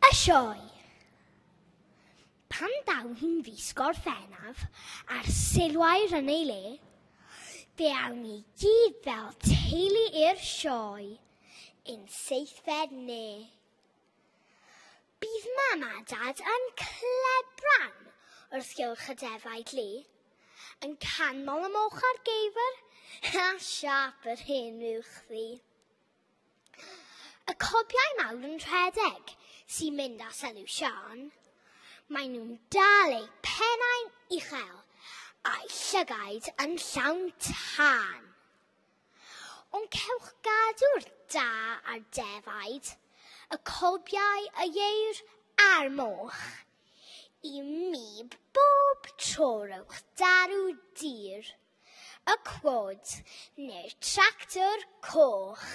Y sioe. Pan daw hi'n fis Gorffennaf a'r silwair yn ei le, fe awn ni gyd fel teulu i'r sioe yn seithfed ne. Bydd mam a dad yn clebran wrth gylch y defaid lu, yn canmol y moch a'r geifr a siâp yr hen fuwch ddu. Y cobiau mawr yn rhedeg sy'n mynd â sylw Siân. Maen nhw'n dal eu pennau'n uchel a'u llygaid yn llawn tân. Ond cewch gadw'r da a'r defaid, y cobiau, y ieir a'r moch. I mi bob tro rhowch darw dir, y cwod neu'r tractor coch.